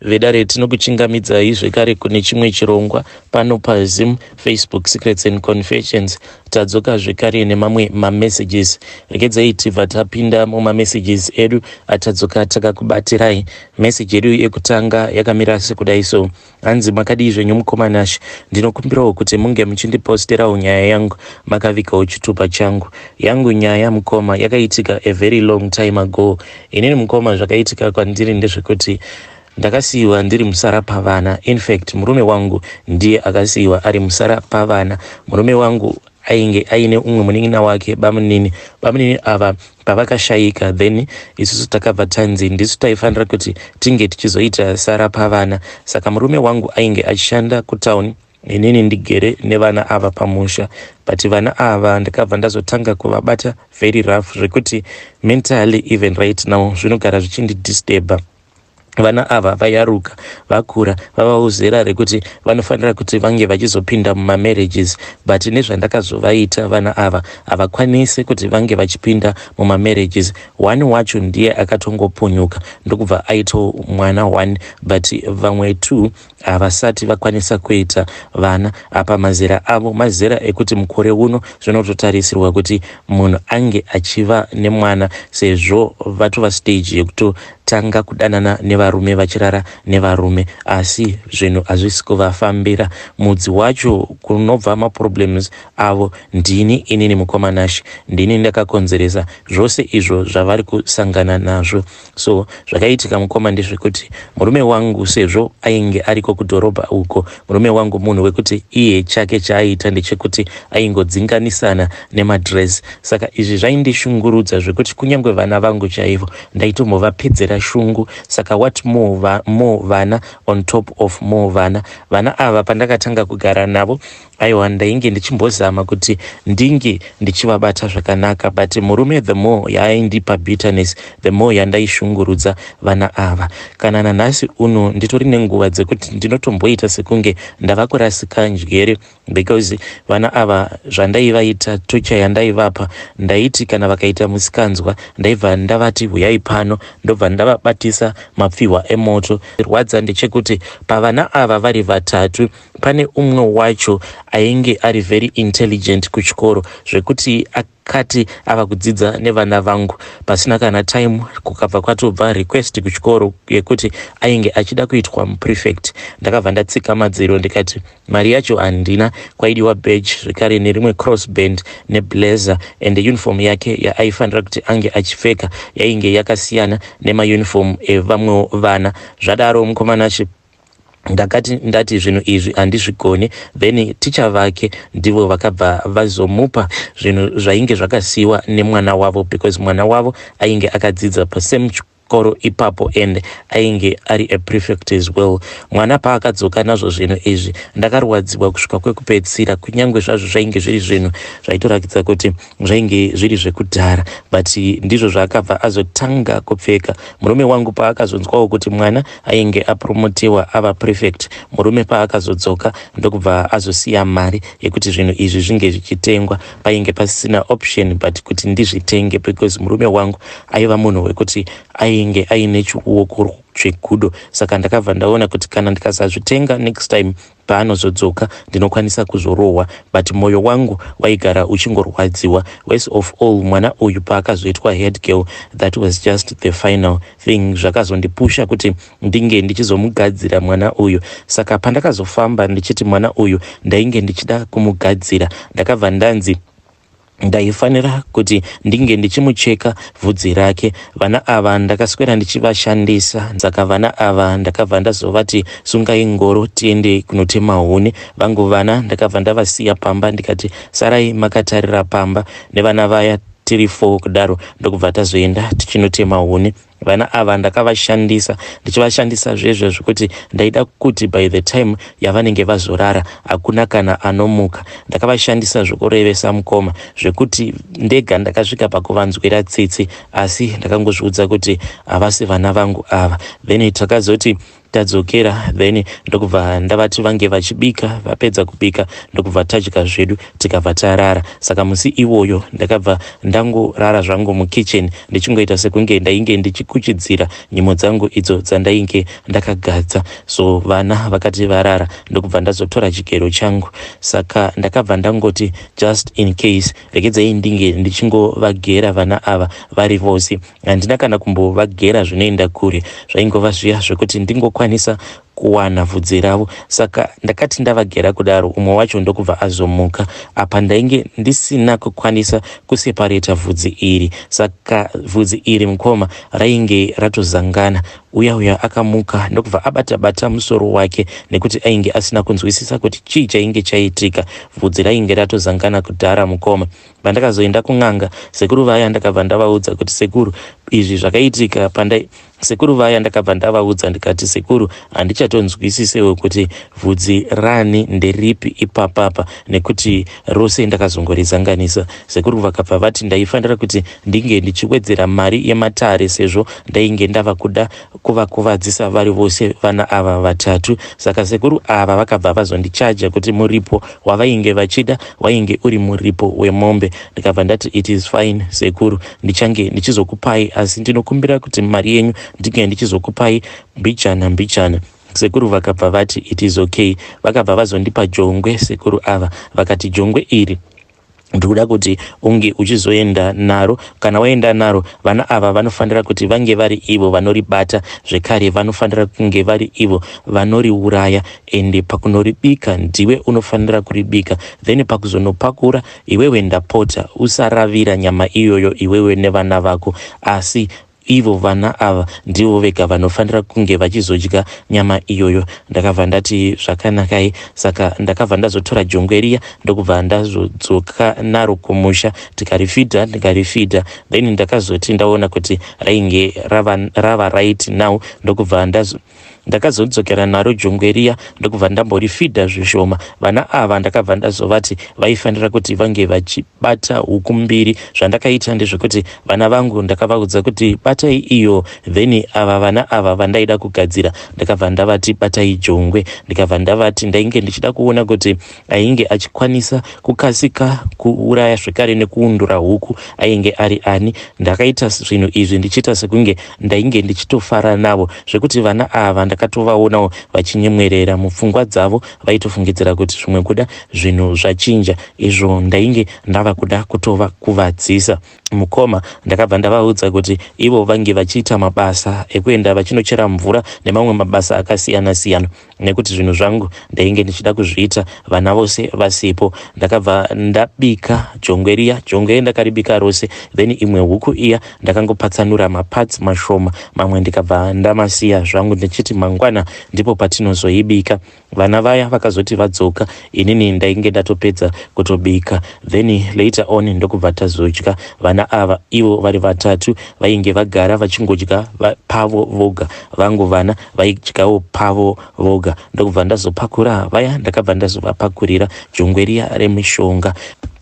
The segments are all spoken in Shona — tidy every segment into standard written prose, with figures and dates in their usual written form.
Vedare tinokuchingamidzai zvekare kune chimwe chirongwa pano paZim Facebook Secrets and Confessions. Tadzoka zvekare nemamwe mamessages. Regedzai tibva tapinda mumamessages edu atadzoka takakubatirai. Message yedu yekutanga yakamira sekudai so. Hanzi makadii zvenyu mukoma Nash, ndinokumbirawo kuti munge muchindiposterawo nyaya yangu makavigawo chitupa changu. Yangu nyaya mukoma yakaitika a very long time ago. Inini mukoma zvakaitika kwandiri ndezvekuti ndakasiyiwa ndiri musara pavana. Infact murume wangu ndiye akasiyiwa ari musara pavana. Murume wangu ainge aine umwe munin'ina wake bamunini. Bamunini ava pavakashayika then isusu takabva tanzi ndisu taifanira kuti tinge tichizoita sara pavana. Saka murume wangu ainge achishanda kutown inini ndigere nevana ava pamusha, but vana ava ndakabva ndazotanga kuvabata very rough zvekuti mentally even right now zvinogara zvichindidisturba. Vana ava vayaruka, vakura, vavawo zera rekuti vanofanira kuti vange vachizopinda mumamarriages, but nezvandakazovaita vana ava havakwanisi kuti vange vachipinda mumamarriages. One wacho ndiye akatongopunyuka ndokubva aitawo mwana one, but vamwe two havasati vakwanisa kuita vana. Apa mazera avo mazera ekuti mukore uno zvinototarisirwa kuti munhu ange achiva nemwana, sezvo vatova stage yekutotanga kudanana nevarume vachirara nevarume, asi zvinhu hazvisi kuvafambira. Mudzi wacho kunobva maproblems avo ndini inini mukoma Nash, ndini ndakakonzeresa zvose izvo zvavari kusangana nazvo. So zvakaitika mukoma ndezvekuti murume wangu sezvo ainge ariko kudhorobha uko, murume wangu munhu wekuti iye chake chaaiita ndechekuti aingodzinganisana nemadress. Saka izvi zvaindishungurudza zvekuti kunyange vana vangu chaivo ndaitombovapedzera shungu. Saka what more, more vana on top of more vana. Vana ava pandakatanga kugara navo, aiwa, ndainge ndichimbozama kuti ndinge ndichivabata zvakanaka, but murume the more yaaindipa bitterness, the more yandaishungurudza vana ava. Kana nanhasi uno nditori nenguva dzekuti ndinotomboita sekunge ndava kurasika njere, because vana ava zvandaivaita, torture yandaivapa, ndaiti kana vakaita musikanzwa ndaibva ndavati huyai pano, ndobva ndavabatisa mapfihwa emoto. Rwadza ndechekuti pavana ava vari vatatu, pane umwe wacho ainge ari very intelligent kuchikoro, zvekuti akati ava kudzidza nevana vangu, pasina kana time kukabva kwatobva request kuchikoro yekuti ainge achida kuitwa muprefect. Ndakabva ndatsika madziro ndikati mari yacho handina. Kwaidiwa badge zvekare nerimwe cross band neblazer, and uniform yake yaaifanira kuti ange achipfeka yainge yakasiyana nemauniform evamwewo vana. Zvadaro mukoma Nash, ndakati ndati zvinhu izvi handizvigoni. Then ticha vake ndivo vakabva vazomupa zvinhu zvainge zvakasiyiwa nemwana wavo, because mwana wavo ainge akadzidza pasame chikoro ipapo and ainge ari a prefect as well. Mwana paakadzoka nazvo zvinhu izvi, ndakarwadziwa kusvika kwekupedzisira, kunyange zvazvo zvainge zviri zvinhu zvaitoratidza kuti zvainge zviri zvekudhara, but ndizvo zvaakabva azotanga kupfeka. Murume wangu paakazonzwawo kuti mwana ainge apromotiwa ava prefect, murume paakazodzoka ndokubva azosiya mari yekuti zvinhu izvi zvinge zvichitengwa. Painge pasina option but kuti ndizvitenge, because murume wangu aiva munhu wekuti ainge aine chiuoko chegudo. Saka ndakabva ndaona kuti kana ndikasazvitenga, next time paanozodzoka ndinokwanisa kuzorohwa, but mwoyo wangu waigara uchingorwadziwa. Worst of all, mwana uyu paakazoitwa head girl, that was just the final thing zvakazondipusha kuti ndinge ndichizomugadzira mwana uyu. Saka pandakazofamba ndichiti mwana uyu ndainge ndichida kumugadzira, ndakabva ndanzi ndaifanira kuti ndinge ndichimucheka vhudzi rake. Vana ava ndakaswera ndichivashandisa. Saka vana ava ndakabva ndazovati sungai ngoro tiende kunotema huni. Vangu vana ndakabva ndavasiya pamba, ndikati sarai makatarira pamba nevana vaya tiri 4 kudaro, ndokubva tazoenda tichinotema huni. Vana ava ndakavashandisa, ndichivashandisa zvezvo zvekuti ndaida kuti by the time yavanenge vazorara hakuna kana anomuka. Ndakavashandisa zvokurevesa mukoma, zvekuti ndega ndakasvika pakuvanzwira tsitsi, asi ndakangozviudza kuti havasi vana vangu ava. Then takazoti tadzokera, then ndokubva ndavati vange vachibika. Vapedza kubika, ndokubva tadya zvedu, tikabva tarara. Saka musi iwoyo ndakabva ndangorara zvangu mukitchen, ndichingoita sekunge ndainge ndichi ndichikuchidzira nyimo dzangu idzo dzandainge ndakagadza. So vana vakati varara ndokubva ndazotora chigero changu. Saka ndakabva ndangoti just in case regedzai ndinge ndichingovagera vana ava vari vose. Handina kana kumbovagera zvinoenda kure, zvaingova zviya zvekuti ndingokwanisa kuwana vhudzi ravo. Saka ndakati ndavagera kudaro, umwe wacho ndokubva azomuka. Apa ndainge ndisina kukwanisa kusepareta vhudzi iri, saka vhudzi iri mukoma rainge ratozangana. Uya uya akamuka ndokubva abata bata musoro wake nekuti ainge asina kunzwisisa kuti chii chainge chaitika. Vhudzi rainge ratozangana kudhara mukoma. Pandakazoenda kun'anga, sekuru vaya ndakabva ndavaudza kuti sekuru, izvi zvakaitika pandai sekuru vaya ndakabva ndavaudza ndikati sekuru, handichatonzwisisewo kuti vhudzi rani nderipi ipapapa nekuti rose ndakazongorizanganisa. Sekuru vakabva vati ndaifanira kuti ndinge ndichiwedzera mari yematare sezvo ndainge ndava kuda kuvakuvadzisa vari vose vana ava vatatu. Saka sekuru ava vakabva vazondichaja kuti muripo wavainge vachida wainge uri muripo wemombe. Ndikabva ndati it is fine sekuru, ndichange ndichizokupai, asi ndinokumbira kuti mari yenyu ndinge ndichizokupai mbichana mbichana. Sekuru vakabva vati it is okay. Vakabva vazondipa jongwe sekuru ava, vakati jongwe iri ndikuda kuti unge uchizoenda naro. Kana waenda naro, vana ava vanofanira kuti vange vari ivo vanoribata, zvekare vanofanira kunge vari ivo vanoriuraya, ende pakunoribika ndiwe unofanira kuribika. Then pakuzonopakura iwewe, ndapota usaravira nyama iyoyo iwewe nevana vako, asi ivo vana ava ndivo vega vanofanira kunge vachizodya nyama iyoyo. Ndakabva ndati zvakanakai. Saka ndakabva ndazotora jongwe riya ndokubva ndazodzoka naro kumusha, tikarifidha, ndikarifidha. Then ndakazoti ndaona kuti rainge rava, rava right now, ndokubva ndazo ndakazodzokera naro jongwe riya ndokubva ndamborifidha zvishoma. Vana ava ndakabva ndazovati vaifanira kuti vange vachibata huku mbiri. Zvandakaita ndezvekuti vana vangu ndakavaudza kuti batai iyo, then ava vana ava vandaida kugadzira ndakabva ndavati batai jongwe. Ndikabva ndavati ndainge ndichida kuona kuti ainge achikwanisa kukasika kuuraya zvekare nekuundura huku ainge ari ani. Ndakaita zvinhu izvi ndichiita sekunge ndainge ndichitofara navo, zvekuti vana ava ndakatovaonawo vachinyemwerera. Mupfungwa dzavo vaitofungidzira kuti zvimwe kuda zvinhu zvachinja, izvo ndainge ndava kuda kutovakuvadzisa. Mukoma, ndakabva ndavaudza kuti ivo vange vachiita mabasa ekuenda vachinochera mvura nemamwe mabasa akasiyana siyana, nekuti zvinhu zvangu ndainge ndichida kuzviita vana vose vasipo. Ndakabva ndabika jongwe riya. Jongwe ndakaribika rose, then imwe huku iya ndakangopatsanura maparts mashoma, mamwe ndikabva ndamasiya zvangu ndichiti mangwana ndipo patinozoibika. Vana vaya vakazoti vadzoka, inini ndainge ndatopedza kutobika. Then later on ndokubva tazodya. Vana ava ivo vari vatatu vainge vagara vachingodya pavo voga, vangu vana vaidyawo pavo voga. Ndokubva ndazopakura vaya, ndakabva ndazovapakurira jongwe riya remishonga.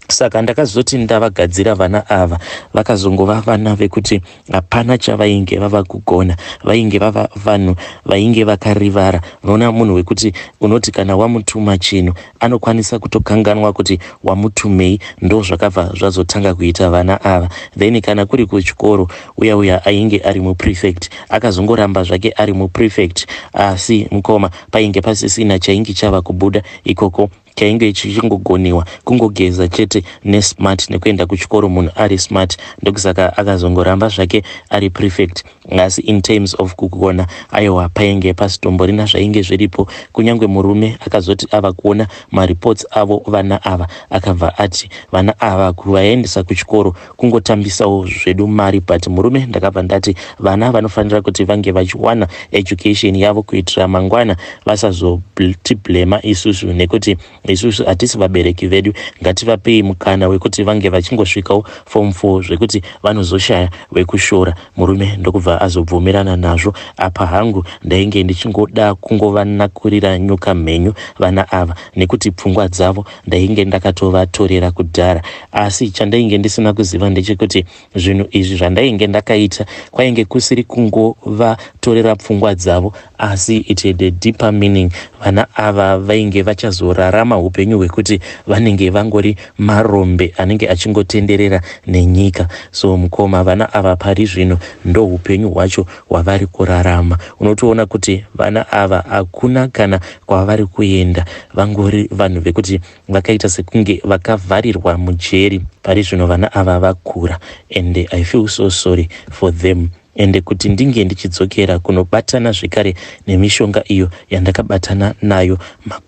Saka ndakazoti ndavagadzira vana ava, vakazongova vana vekuti hapana chavainge vava kugona. Vainge vava vanhu vainge vakarivara. Unoona munhu wekuti unoti kana wamutuma chinhu anokwanisa kutokanganwa kuti wamutumei. Ndo zvakabva zvazotanga kuita vana ava. Then kana kuri kuchikoro, uya uya ainge ari muprefect akazongoramba zvake ari muprefect, asi mukoma painge pasisina chainge chava kubuda ikoko. Chainge chichingogoniwa kungogeza chete nesmart nekuenda kuchikoro munhu ari smart. Ndokusaka akazongoramba zvake ari prefect, asi in terms of kugona, aiwa, painge pasitomborina zvainge zviripo. Kunyange murume akazoti ava kuona mareports avo vana ava, akabva ati vana ava kuvaendesa kuchikoro kungotambisawo zvedu mari. But murume ndakabva ndati vana vanofanira kuti vange vachiwana education yavo kuitira mangwana vasazotiblema isusu, nekuti isusu hatisi vabereki vedu. Ngativapei mukana wekuti vange vachingosvikawo form 4, zvekuti vanozoshaya wekushora. Murume ndokubva azobvumirana nazvo. Apa hangu ndainge ndichingoda kungovanakurira nyoka mhenyu vana ava, nekuti pfungwa dzavo ndainge ndakatovatorera kudhara. Asi chandainge ndisina kuziva ndechekuti zvinhu izvi zvandainge ndakaita kwainge kusiri kungovatorera pfungwa dzavo, asi it had a deeper meaning. Vana ava vainge vachazorarama. kurarama upenyu hwekuti vanenge vangori marombe anenge achingotenderera nenyika. So mukoma, vana ava pari zvino ndo upenyu hwacho hwavari kurarama. Unotoona kuti vana ava hakuna kana kwavari kuenda, vangori vanhu vekuti vakaita sekunge vakavharirwa mujeri. Pari zvino vana ava vakura and I feel so sorry for them. Ende kuti ndinge ndichidzokera kunobatana zvekare nemishonga iyo yandakabatana nayo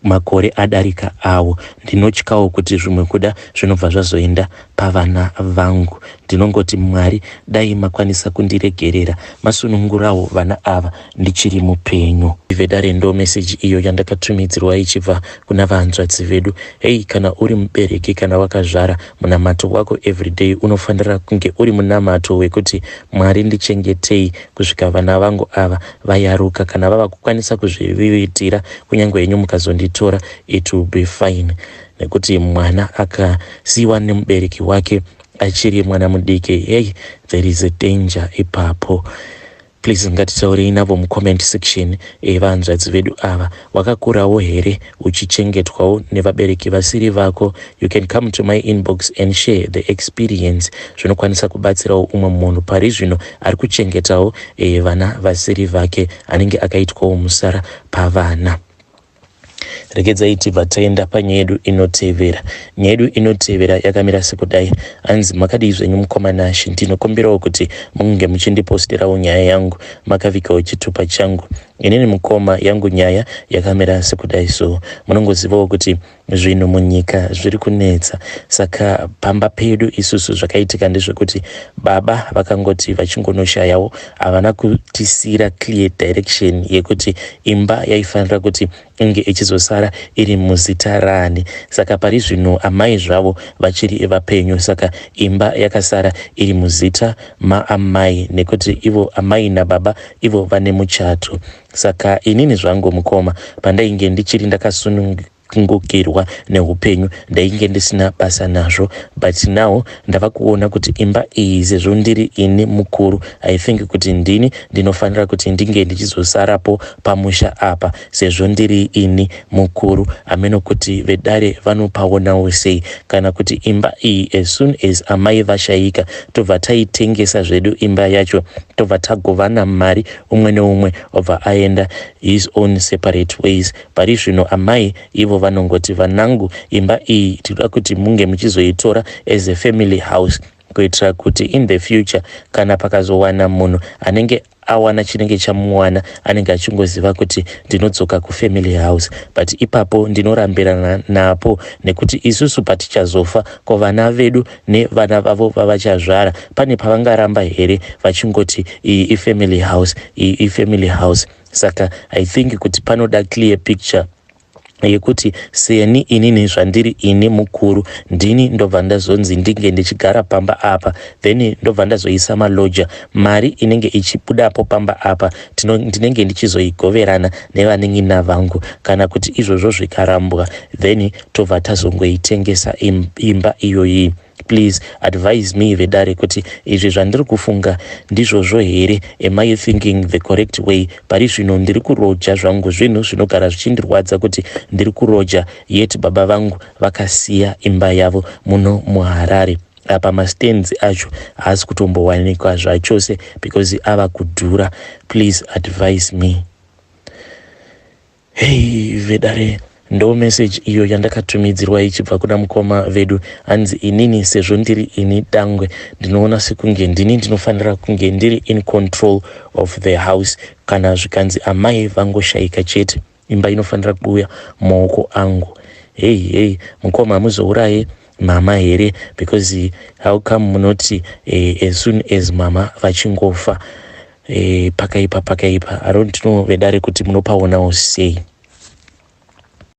makore adarika awo, ndinotyawo kuti zvimwe kuda zvinobva zvazoenda pavana vangu. Ndinongoti Mwari dai makwanisa kundiregerera, masunungurawo vana ava ndichiri mupenyu. Vedare, ndo meseji iyo yandakatumidzirwa ichibva kuna vahanzvadzi vedu. Hei, kana uri mubereki, kana wakazvara, munamato wako everyday unofanira kunge uri munamato wekuti, "Mwari, ndichengetei kusvika vana vangu ava vayaruka. Kana vava kukwanisa kuzviitira, kunyange henyu mukazonditora, it will be fine." Nekuti mwana akasiyiwa nemubereki wake achiri mwana mudiki, hey, there is a danger ipapo. Please, ngatitaurei navo mucomment section. Evanzvadzi vedu ava, wakakurawo here uchichengetwawo nevabereki vasiri vako? You can come to my inbox and share the experience. Zvinokwanisa kubatsirawo umwe munhu pari zvino ari kuchengetawo vana vasiri vake, anenge akaitwawo musara pavana. Regedzai tibva taenda panyaya yedu inotevera. Nyaya yedu inotevera yakamira sekudai. Hanzi, "Makadii zvenyu, mukoma Nashe? Ndinokumbirawo kuti munge muchindiposterawo nyaya yangu makavigawo chitupa changu. Inini mukoma, yangu nyaya yakamira sekudai. So munongozivawo kuti zvinhu munyika zviri kunetsa. Saka pamba pedu isusu zvakaitika ndezvekuti baba vakangoti vachingonoshayawo, havana kutisiyira clear direction yekuti imba yaifanira kuti inge ichizosara iri muzita rani. Saka pari zvino amai zvavo vachiri vapenyu, saka imba yakasara iri muzita maamai, nekuti ivo amai nababa ivo vane muchato. Saka inini zvangu mukoma, pandainge ndichiri ndakasunungukirwa neupenyu, ndainge ndisina basa nazvo. But now ndava kuona kuti imba iyi, sezvo ndiri ini mukuru, I think kuti ndini ndinofanira kuti ndinge ndichizosarapo pamusha apa, sezvo ndiri ini mukuru. Hameno kuti vedare vanopaonawo sei, kana kuti imba iyi, as soon as amai vashayika, tobva taitengesa zvedu imba yacho, tobva tagovana mari, umwe neumwe obva aenda his own separate ways. Pari zvino amai ivo vanongoti, 'Vanangu, imba iyi tinoda kuti munge muchizoitora as a family house, kuitira kuti in the future kana pakazowana munhu anenge awana chinenge chamuwana, anenge achingoziva kuti ndinodzoka kufamily house.' But ipapo ndinorambirana napo, nekuti isusu patichazofa, ko vana vedu nevana vavo vavachazvara, pane pavangaramba here vachingoti iyi ifamily house, iyi ifamily house? Saka I think kuti panoda clear picture yekuti seni inini zvandiri ini mukuru, ndini ndobva ndazonzi ndinge ndichigara pamba apa, then ndobva ndazoisa maloja. Mari inenge ichibudapo pamba apa ndinenge ndichizoigoverana nevanin'ina vangu. Kana kuti izvozvo zvikarambwa, then tobva tazongoitengesa imba iyoyi. Please advise me, vedare, kuti izvi zvandiri kufunga ndizvozvo here? Am I thinking the correct way? Pari zvino ndiri kuroja zvangu, zvinhu zvinogara zvichindirwadza kuti ndiri kuroja, yet baba vangu vakasiya imba yavo muno muHarare. Apa mastands acho haasi kutombowanikwa zvachose because ava kudhura. Please advise me." Hei vedare, ndo message iyo yandakatumidzirwa ichibva kuna mukoma vedu. Hanzi, "Inini sezvo ndiri ini dangwe, ndinoona sekunge ndini ndinofanira kunge ndiri in control of the house. Kana zvikanzi amai vangoshayika chete, imba inofanira kuuya mumaoko angu." Hei hei, mukoma, hamuzouraye mama here? Because how come munoti as soon as mama vachingofa? Pakaipa, pakaipa. I don't know, vedare, kuti munopaonawo sei.